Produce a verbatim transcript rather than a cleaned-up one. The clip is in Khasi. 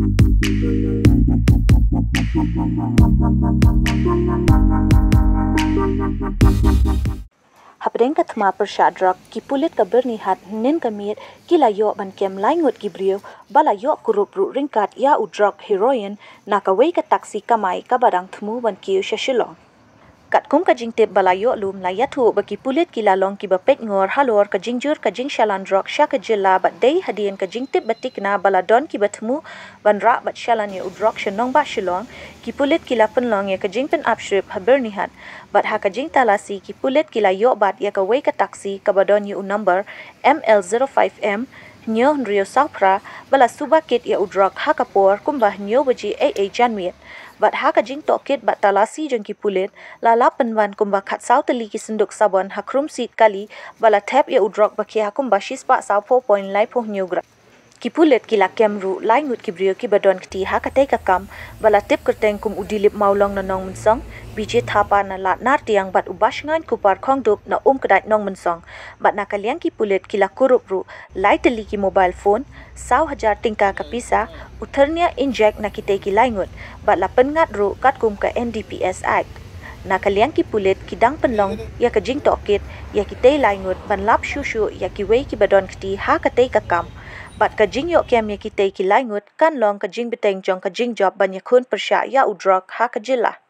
Hapdeng ka thma pyrshah drok, ki pulit ka Byrnihat hynnin ka miet ki la ïoh ban kem lai ngut ki briew ba la ïoh kurup ruh ryngkat ïa u drok heroin na kawei ka taxi kamai kaba dang thmu ban kiew sha Shillong. Katkum ka jingtip ba la ïoh lum, la ïathuh ba ki pulit ki la long kiba peit ngor halor ka jingjur ka jingshalan drok sha ka jylla bad dei hadien ka jingtip ba thikna ba la don kiba thmu ban rah bad shalan ïa u drok sha nongbah Shillong, ki pulit ki la pynlong ïa ka jingpynap shrip ha Byrnihat. Bad ha ka jingtalasi, ki pulit ki la ïoh bat ïa kawei ka taxi kaba don ïa u number M L zero five M hynñiew hynriew saw phra ba la suba kit ïa u drok ha ka por kumba hynñiew baje eiei janmiet. Bad ha ka jingtohkit bad talasi jong ki pulit, la lap pynban kumba khatsaw tylli ki synduk sabon ha khrum seat kali ba la thep ïa u drok ba khia kumba shispah sawphew point laiphew hynñiew gram. Ki pulit ki la kem ruh lai ngut ki briew kiba don kti ha katei ka kam ba la tip kyrteng kum u Dilip Mawlong na Nongmynsong, Bijay Thapa na Lad Nartiang bad u Bashngaiñ Kupar Khongdup na Umkdait Nongmynsong. Bad na ka liang ki pulit ki la kurup ruh lai tylli ki mobile phone, saw hajar tyngka ka pisa, u thyrnia injek na kitei ki lai ngut, bad la pynngat ruh katkum ka N D P S Act. Na ka liang ki pulit ki dang pynlong ïa ka jingtohkit ïa kitei lai ngut ban lap shuh shuh ïa kiwei kiba don kti ha katei ka kam. Bad ka jingïoh kem ïa kitei ki lai ngut kan long ka jingbteng jong ka jingjop ban ïakhun pyrshah ïa u drok ha ka jylla.